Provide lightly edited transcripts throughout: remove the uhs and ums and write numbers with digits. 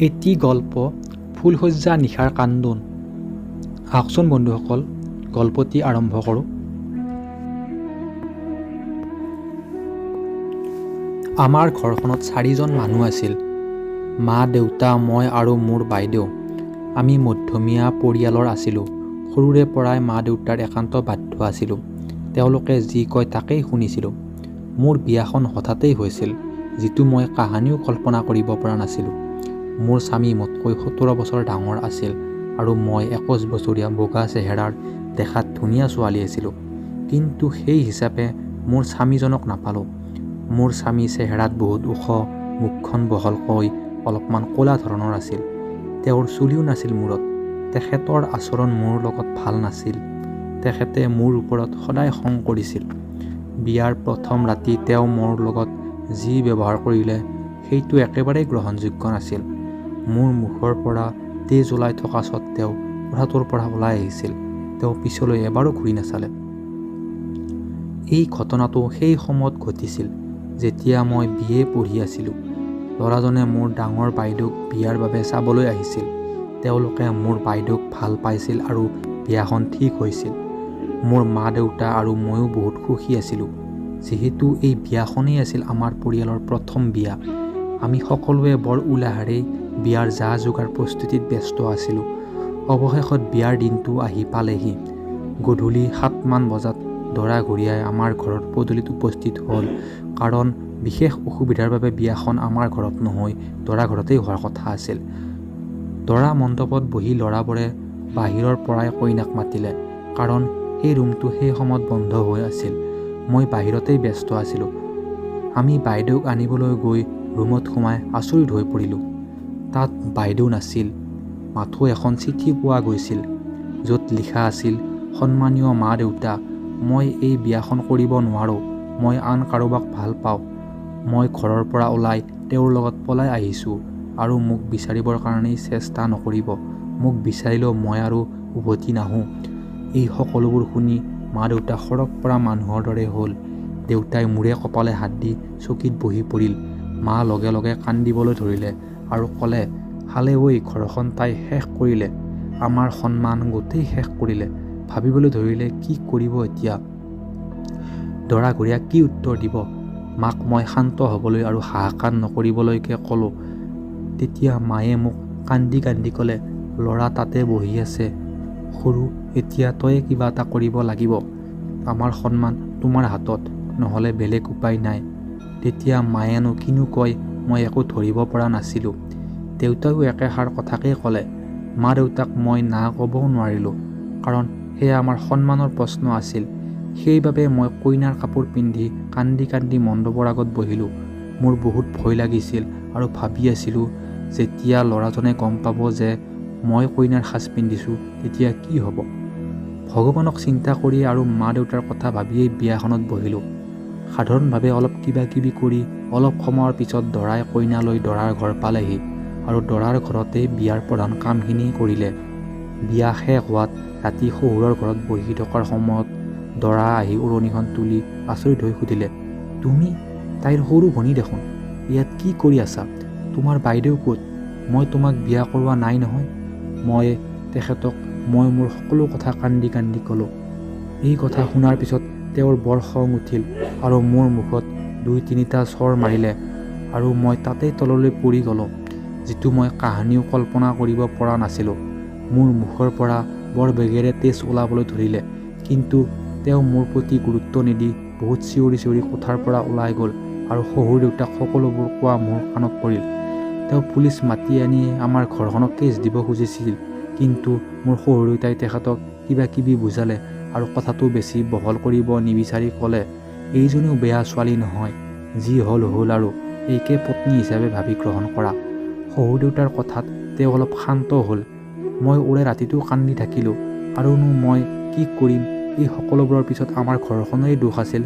এটি গল্প ফুলশয্যা নিশাৰ কান্দোন। আহকচোন বন্ধুসকল, গল্পটি আৰম্ভ কৰোঁ। আমাৰ ঘৰখনত চাৰিজন মানুহ আছিল, মা, দেউতা, মই আৰু মোৰ বাইদেউ। আমি মধ্যমীয়া পৰিয়ালৰ আছিলোঁ। সৰুৰে পৰাই মা দেউতাৰ একান্ত বাধ্য আছিলোঁ। তেওঁলোকে যি কয় তাকেই শুনিছিলোঁ। মোৰ বিয়াখন হঠাতেই হৈছিল, যিটো মই কাহানিও কল্পনা কৰিব পৰা নাছিলোঁ। মোৰ স্বামী মোতকৈ 17 বছৰ ডাঙৰ আছিল আৰু মই 21 বছৰীয়া বগা চেহেৰাৰ দেখাত ধুনীয়া ছোৱালী আছিলোঁ। কিন্তু সেই হিচাপে মোৰ স্বামীজনক নাপালোঁ। মোৰ স্বামী চেহেৰাত বহুত ওখ, মুখখন বহলকৈ অলপমান ক'লা ধৰণৰ আছিল। তেওঁৰ চুলিও নাছিল মূৰত। তেখেতৰ আচৰণ মোৰ লগত ভাল নাছিল। তেখেতে মোৰ ওপৰত সদায় খং কৰিছিল। বিয়াৰ প্ৰথম ৰাতি তেওঁ মোৰ লগত যি ব্যৱহাৰ কৰিলে সেইটো একেবাৰেই গ্ৰহণযোগ্য নাছিল। মোৰ মুখৰ পৰা তেজ ওলাই থকা স্বত্তেও কোঠাটোৰ পৰা ওলাই আহিছিল। তেওঁ পিছলৈ এবাৰো ঘূৰি নাচালে। এই ঘটনাটো সেই সময়ত ঘটিছিল যেতিয়া মই বি এ পঢ়ি আছিলোঁ। ল'ৰাজনে মোৰ ডাঙৰ বাইদেউক বিয়াৰ বাবে চাবলৈ আহিছিল। তেওঁলোকে মোৰ বাইদেউক ভাল পাইছিল আৰু বিয়াখন ঠিক হৈছিল। মোৰ মা দেউতা আৰু ময়ো বহুত সুখী আছিলোঁ, যিহেতু এই বিয়াখনেই আছিল আমাৰ পৰিয়ালৰ প্ৰথম বিয়া। আমি সকলোৱে বৰ উলাহেৰেই বিয়াৰ যা-যোগাৰ প্ৰস্তুতিত ব্যস্ত আছিলোঁ। অৱশেষত বিয়াৰ দিনটো আহি পালেহি। গধূলি 7মান বজাত দৰাঘৰীয়াই আমাৰ ঘৰৰ পদূলিত উপস্থিত হ'ল, কাৰণ বিশেষ অসুবিধাৰ বাবে বিয়াখন আমাৰ ঘৰত নহৈ দৰা ঘৰতেই হোৱাৰ কথা আছিল। দৰা মণ্ডপত বহি ল'ৰাবোৰে বাহিৰৰ পৰাই কইনাক মাতিলে, কাৰণ সেই ৰুমটো সেই সময়ত বন্ধ হৈ আছিল। মই বাহিৰতেই ব্যস্ত আছিলোঁ। আমি বাইদেউক আনিবলৈ গৈ ৰুমত সোমাই আচৰিত হৈ পৰিলোঁ। তাত বাইদেউ নাছিল, মাথো এখন চিঠি পোৱা গৈছিল, য'ত লিখা আছিল, সন্মানীয় মা দেউতা, মই এই বিয়াখন কৰিব নোৱাৰোঁ। মই আন কাৰোবাক ভাল পাওঁ। মই ঘৰৰ পৰা ওলাই তেওঁৰ লগত পলাই আহিছোঁ আৰু মোক বিচাৰিবৰ কাৰণেই চেষ্টা নকৰিব। মোক বিচাৰিলেও মই আৰু উভতি নাহোঁ। এই সকলোবোৰ শুনি মা দেউতা সৰগ পৰা মানুহৰ দৰে হ'ল। দেউতাই মূৰে কপালে হাত দি চকীত বহি পৰিল। মা লগে লগে কান্দিবলৈ ধৰিলে আৰু ক'লে, হালে ঐ, ঘৰখন তাই শেষ কৰিলে, আমাৰ সন্মান গোটেই শেষ কৰিলে। ভাবিবলৈ ধৰিলে কি কৰিব এতিয়া, দৰাঘৰীয়াক কি উত্তৰ দিব। মাক মই শান্ত হ'বলৈ আৰু হাহাকাৰ নকৰিবলৈকে ক'লোঁ। তেতিয়া মায়ে মোক কান্দি কান্দি ক'লে, ল'ৰা তাতে বহি আছে সৰু, এতিয়া তয়ে কিবা এটা কৰিব লাগিব। আমাৰ সন্মান তোমাৰ হাতত, নহ'লে বেলেগ উপায় নাই। তেতিয়া মায়েনো কিনো কয় মই একো ধৰিব পৰা নাছিলোঁ। দেউতাইও একেষাৰ কথাকেই ক'লে। মা দেউতাক মই না ক'বও নোৱাৰিলোঁ, কাৰণ সেয়া আমাৰ সন্মানৰ প্ৰশ্ন আছিল। সেইবাবে মই কইনাৰ কাপোৰ পিন্ধি কান্দি কান্দি মণ্ডপৰ আগত বহিলোঁ। মোৰ বহুত ভয় লাগিছিল আৰু ভাবি আছিলোঁ, যেতিয়া ল'ৰাজনে গম পাব যে মই কইনাৰ সাজ পিন্ধিছোঁ তেতিয়া কি হ'ব। ভগৱানক চিন্তা কৰি আৰু মা দেউতাৰ কথা ভাবিয়েই বিয়াখনত বহিলোঁ। সাধাৰণভাৱে অলপ কিবা কিবি কৰি অলপ সময়ৰ পিছত দৰাই কইনা লৈ দৰাৰ ঘৰ পালেহি আৰু দৰাৰ ঘৰতেই বিয়াৰ প্ৰধান কামখিনি কৰিলে। বিয়া শেষ হোৱাত ৰাতি শহুৰৰ ঘৰত বহি থকাৰ সময়ত দৰা আহি ওৰণিখন তুলি আচৰিত হৈ সুধিলে, তুমি তাইৰ সৰু ভনী দেখোন, ইয়াত কি কৰি আছা? তোমাৰ বাইদেউ ক'ত? মই তোমাক বিয়া কৰোৱা নাই নহয়। মই তেখেতক মই মোৰ সকলো কথা কান্দি কান্দি ক'লোঁ। এই কথা শুনাৰ পিছত তেওঁৰ বৰ খং উঠিল আৰু মোৰ মুখত 2-3টা চৰ মাৰিলে আৰু মই তাতেই তললৈ পৰি গ'লোঁ, যিটো মই কাহানিও কল্পনা কৰিব পৰা নাছিলোঁ। মোৰ মুখৰ পৰা বৰ বেগেৰে তেজ ওলাবলৈ ধৰিলে, কিন্তু তেওঁ মোৰ প্ৰতি গুৰুত্ব নিদি বহুত চিঞৰি চিঞৰি কোঠাৰ পৰা ওলাই গ'ল আৰু শহুৰ দেউতাক সকলোবোৰ কোৱা মোৰ কাণত পৰিল। তেওঁ পুলিচ মাতি আনি আমাৰ ঘৰখনক কেছ দিব খুজিছিল, কিন্তু মোৰ শহুৰ দেউতাই তেখেতক কিবা কিবি বুজালে আৰু কথাটো বেছি বহল কৰিব নিবিচাৰি ক'লে, এইজনীও বেয়া ছোৱালী নহয়, যি হ'ল হ'ল আৰু এইকে পত্নী হিচাপে ভাবি গ্ৰহণ কৰা। শহুৰ দেউতাৰ কথাত তেওঁ অলপ শান্ত হ'ল। মই ওৰে ৰাতিটো কান্দি থাকিলোঁ। আৰুনো মই কি কৰিম? এই সকলোবোৰৰ পিছত আমাৰ ঘৰখনৰেই দোষ আছিল।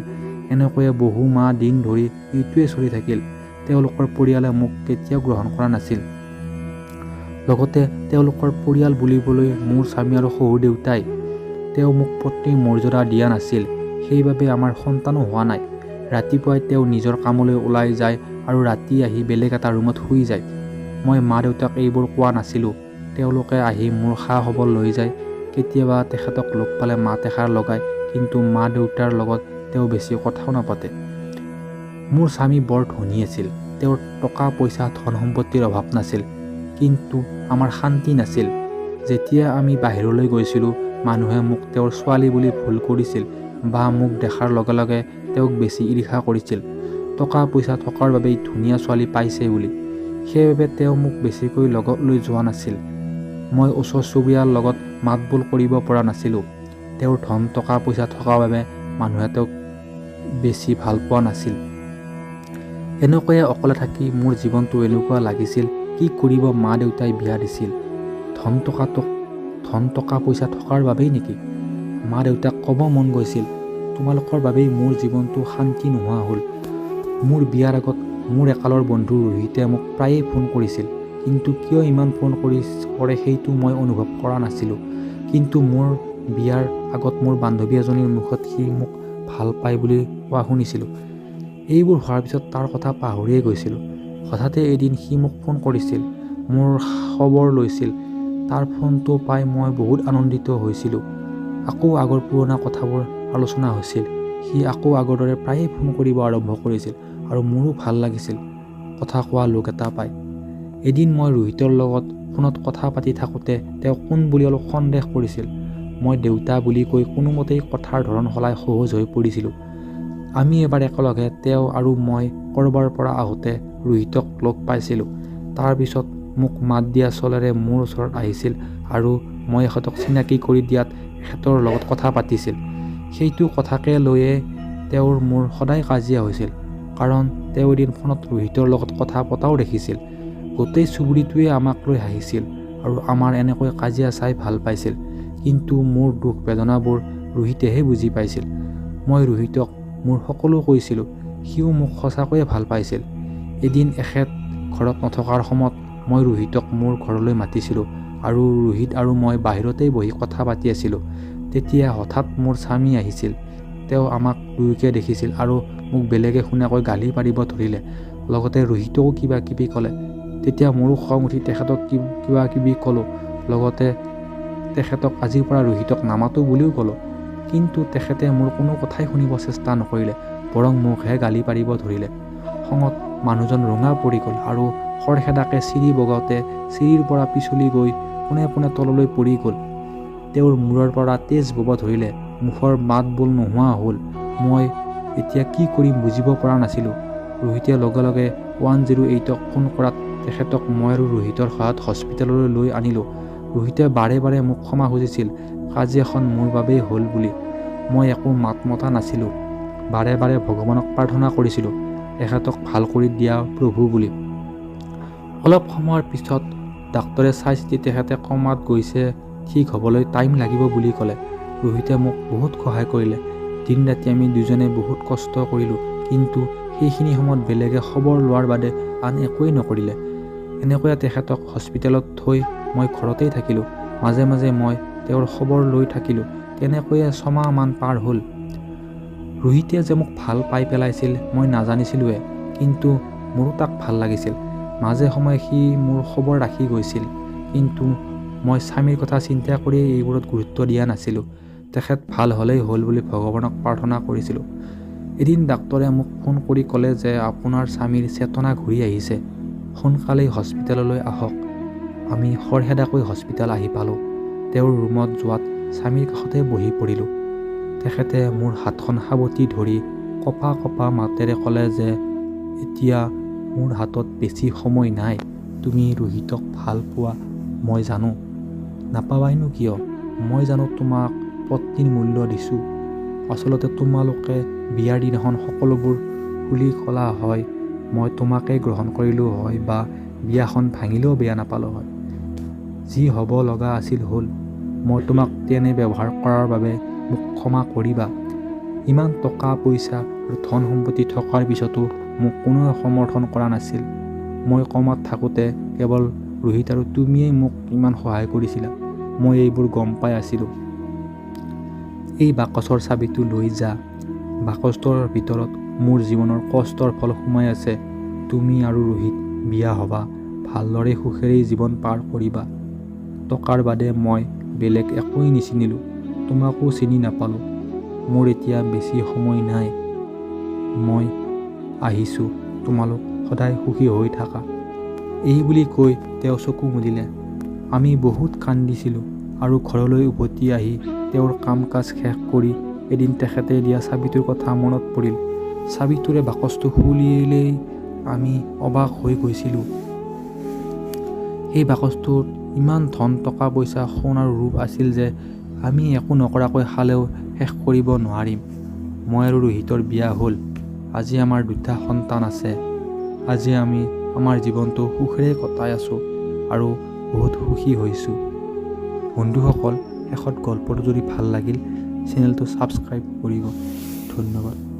এনেকৈয়ে বহু মাহ দিন ধৰি এইটোৱে চলি থাকিল। তেওঁলোকৰ পৰিয়ালে মোক কেতিয়াও গ্ৰহণ কৰা নাছিল। লগতে তেওঁলোকৰ পৰিয়াল বুলিবলৈ মোৰ স্বামী আৰু শহুৰ দেউতাই তেওঁ মোক পত্নীৰ মৰ্যাদা দিয়া নাছিল। সেইবাবে আমাৰ সন্তানো হোৱা নাই। ৰাতিপুৱাই তেওঁ নিজৰ কামলৈ ওলাই যায় আৰু ৰাতি আহি বেলেগ এটা ৰুমত শুই যায়। মই মা দেউতাক এইবোৰ কোৱা নাছিলোঁ। তেওঁলোকে আহি মোৰ খা-খবৰ লৈ যায়। কেতিয়াবা তেখেতক লগ পালে মাত এষাৰ লগায়, কিন্তু মা দেউতাৰ লগত তেওঁ বেছি কথাও নাপাতে। মোৰ স্বামী বৰ ধনী আছিল। তেওঁৰ টকা পইচা ধন সম্পত্তিৰ অভাৱ নাছিল, কিন্তু আমাৰ শান্তি নাছিল। যেতিয়া আমি বাহিৰলৈ গৈছিলোঁ, মানুহে মোক তেওঁৰ ছোৱালী বুলি ভুল কৰিছিল বা মোক দেখাৰ লগে লগে তেওঁক বেছি ঈৰ্ষা কৰিছিল, টকা পইচা থকাৰ বাবেই ধুনীয়া ছোৱালী পাইছে বুলি। সেইবাবে তেওঁ মোক বেছিকৈ লগত লৈ যোৱা নাছিল। মই ওচৰ চুবুৰীয়াৰ লগত মাত বোল কৰিব পৰা নাছিলোঁ। তেওঁৰ ধন টকা পইচা থকা বাবে মানুহে তেওঁক বেছি ভাল পোৱা নাছিল। এনেকৈয়ে অকলে থাকি মোৰ জীৱনটো এনেকুৱা লাগিছিল, কি কৰিব মা দেউতাই বিয়া দিছিল, ধন টকা পইচা থকাৰ বাবেই নেকি? মা দেউতাক ক'ব মন গৈছিল, তোমালোকৰ বাবেই মোৰ জীৱনটো শান্তি নোহোৱা হ'ল। মোৰ বিয়াৰ আগত মোৰ একালৰ বন্ধু ৰোহিতে মোক প্ৰায়েই ফোন কৰিছিল, কিন্তু কিয় ইমান ফোন কৰে সেইটো মই অনুভৱ কৰা নাছিলোঁ। কিন্তু মোৰ বিয়াৰ আগত মোৰ বান্ধৱী এজনীৰ মুখত সি মোক ভাল পায় বুলি কোৱা শুনিছিলোঁ। এইবোৰ হোৱাৰ পিছত তাৰ কথা পাহৰিয়ে গৈছিলোঁ। হঠাতে এদিন সি মোক ফোন কৰিছিল, মোৰ খবৰ লৈছিল। তাৰ ফোনটো পাই মই বহুত আনন্দিত হৈছিলোঁ। আকৌ আগৰ পুৰণা কথাবোৰ আলোচনা হৈছিল। সি আকৌ আগৰ দৰে প্ৰায়েই ফোন কৰিব আৰম্ভ কৰিছিল আৰু মোৰো ভাল লাগিছিল কথা কোৱা লোক এটা পাই। এদিন মই ৰোহিতৰ লগত ফোনত কথা পাতি থাকোঁতে তেওঁ কোন বুলি অলপ সন্দেহ কৰিছিল। মই দেউতা বুলি কৈ কোনোমতেই কথাৰ ধৰণ সলাই সহজ হৈ পৰিছিলোঁ। আমি এবাৰ একেলগে তেওঁ আৰু মই ক'ৰবাৰ পৰা আহোঁতে ৰোহিতক লগ পাইছিলোঁ। তাৰ পিছত মোক মাত দিয়া চলেৰে মোৰ ওচৰত আহিছিল আৰু মই এখেতক চিনাকি কৰি দিয়াত এখেতৰ লগত কথা পাতিছিল। সেইটো কথাকে লৈয়ে তেওঁৰ মোৰ সদায় কাজিয়া হৈছিল, কাৰণ তেওঁ এদিন ফোনত ৰোহিতৰ লগত কথা পতাও দেখিছিল। গোটেই চুবুৰীটোৱে আমাক লৈ হাঁহিছিল আৰু আমাৰ এনেকৈ কাজিয়া চাই ভাল পাইছিল। কিন্তু মোৰ দুখ বেদনাবোৰ ৰোহিতেহে বুজি পাইছিল। মই ৰোহিতক মোৰ সকলো কৈছিলোঁ, সিও মোক সঁচাকৈয়ে ভাল পাইছিল। এদিন এখেত ঘৰত নথকাৰ সময়ত মই ৰোহিতক মোৰ ঘৰলৈ মাতিছিলোঁ আৰু ৰোহিত আৰু মই বাহিৰতেই বহি কথা পাতি আছিলোঁ। তেতিয়া হঠাৎ মোৰ স্বামী আহিছিল। তেওঁ আমাক দুয়োকে দেখিছিল আৰু মোক বেলেগে শুনাকৈ গালি পাৰিব ধৰিলে, লগতে ৰোহিতকো কিবা কিবি ক'লে। তেতিয়া মোৰো খং উঠি তেখেতক কিবা কিবি ক'লোঁ, লগতে তেখেতক আজিৰ পৰা ৰোহিতক নামাতো বুলিও ক'লোঁ। কিন্তু তেখেতে মোৰ কোনো কথাই শুনিব চেষ্টা নকৰিলে, বৰং মোকহে গালি পাৰিব ধৰিলে। খঙত মানুহজন ৰঙা পৰি গ'ল আৰু খৰখেদাকৈ চিৰি বগাওঁতে চিৰিৰ পৰা পিছলি গৈ পোনে পোনে তললৈ পৰি গ'ল। তেওঁৰ মূৰৰ পৰা তেজ বব ধৰিলে, মুখৰ মাত বোল নোহোৱা হ'ল। মই এতিয়া কি কৰিম বুজিব পৰা নাছিলোঁ। ৰোহিতে লগে লগে 108ক ফোন কৰাত তেখেতক মই আৰু ৰোহিতৰ সহায়ত হস্পিটেললৈ লৈ আনিলোঁ। ৰোহিতে বাৰে বাৰে মোক ক্ষমা খুজিছিল, কাজিয়াখন মোৰ বাবেই হ'ল বুলি। মই একো মাত মতা নাছিলোঁ, বাৰে বাৰে ভগৱানক প্ৰাৰ্থনা কৰিছিলোঁ এখেতক ভাল কৰি দিয়া প্ৰভু বুলি। অলপ সময়ৰ পিছত ডাক্তৰে চাই চিতি তেখেতে কমাত গৈছে, ঠিক হ'বলৈ টাইম লাগিব বুলি ক'লে। ৰোহিতে মোক বহুত সহায় কৰিলে। দিন ৰাতি আমি দুজনে বহুত কষ্ট কৰিলোঁ, কিন্তু সেইখিনি সময়ত বেলেগে খবৰ লোৱাৰ বাদে আন একোৱেই নকৰিলে। এনেকৈয়ে তেখেতক হস্পিটেলত থৈ মই ঘৰতেই থাকিলোঁ। মাজে মাজে মই তেওঁৰ খবৰ লৈ থাকিলোঁ। তেনেকৈয়ে ছমাহমান পাৰ হ'ল। ৰোহিতে যে মোক ভাল পাই পেলাইছিল মই নাজানিছিলোঁৱে, কিন্তু মোৰো তাক ভাল লাগিছিল। মাজে সময়ে সি মোৰ খবৰ ৰাখি গৈছিল, কিন্তু মই স্বামীৰ কথা চিন্তা কৰিয়েই এইবোৰত গুৰুত্ব দিয়া নাছিলোঁ। তেখেত ভাল হ'লেই হ'ল বুলি ভগৱানক প্ৰাৰ্থনা কৰিছিলোঁ। এদিন ডাক্তৰে মোক ফোন কৰি ক'লে যে আপোনাৰ স্বামীৰ চেতনা ঘূৰি আহিছে, সোনকালেই হস্পিটেললৈ আহক। আমি খৰখেদাকৈ হস্পিটেল আহি পালোঁ। তেওঁৰ ৰুমত যোৱাত স্বামীৰ কাষতে বহি পৰিলোঁ। তেখেতে মোৰ হাতখন সাৱটি ধৰি কঁপা কঁপা মাতেৰে ক'লে যে এতিয়া মোৰ হাতত বেছি সময় নাই, তুমি ৰোহিতক ভাল পোৱা মই জানো, নাপাবাইনো কিয়, মই জানো তোমাক পত্নীৰ মূল্য দিছোঁ। আচলতে তোমালোকে বিয়াৰ দিনাখন সকলোবোৰ খুলি ক'লা হয়, মই তোমাকেই গ্ৰহণ কৰিলোঁ হয় বা বিয়াখন ভাঙিলেও বেয়া নাপালোঁ হয়। যি হ'ব লগা আছিল হ'ল, মই তোমাক তেনে ব্যৱহাৰ কৰাৰ বাবে মোক ক্ষমা কৰিবা। ইমান টকা পইচা আৰু ধন সম্পত্তি থকাৰ পিছতো মোক কোনোৱে সমৰ্থন কৰা নাছিল। মই কমাত থাকোঁতে কেৱল ৰোহিত আৰু তুমিয়েই মোক ইমান সহায় কৰিছিলা। মই এইবোৰ গম পাই আছিলোঁ। এই বাকচৰ চাবিটো লৈ যা। বাকচটোৰ ভিতৰত মোৰ জীৱনৰ কষ্টৰ ফল সোমাই আছে। তুমি আৰু ৰোহিত বিয়া হ'বা ভালদৰে সুখেৰেই জীৱন পাৰ কৰিবা। টকাৰ বাদে মই বেলেগ একোৱেই নিচিনিলোঁ, তোমাকো চিনি নাপালোঁ। মোৰ এতিয়া বেছি সময় নাই, মই আহিছোঁ। তোমালোক সদায় সুখী হৈ থাকা। এই বুলি কৈ তেওঁ চকু মুদিলে। আমি বহুত কান্দিছিলোঁ আৰু ঘৰলৈ উভতি আহি তেওঁৰ কাম কাজ শেষ কৰি এদিন তেখেতে দিয়া চাবিটোৰ কথা মনত পৰিল। চাবিটোৰে বাকচটো খুলিলেই আমি অবাক হৈ গৈছিলোঁ। সেই বাকচটোত ইমান ধন, টকা পইচা, সোণ আৰু ৰূপ আছিল যে আমি একো নকৰাকৈ খালেও শেষ কৰিব নোৱাৰিম। মই আৰু ৰোহিতৰ বিয়া হ'ল। আজি আমাৰ দুটা সন্তান আছে। আজি আমি আমাৰ জীৱনটো সুখেৰে কটাই আছোঁ আৰু বহুত সুখী হৈছোঁ। বন্ধুসকল, শেষত গল্পটো যদি ভাল লাগিল, চেনেলটো ছাবস্ক্ৰাইব কৰিব। ধন্যবাদ।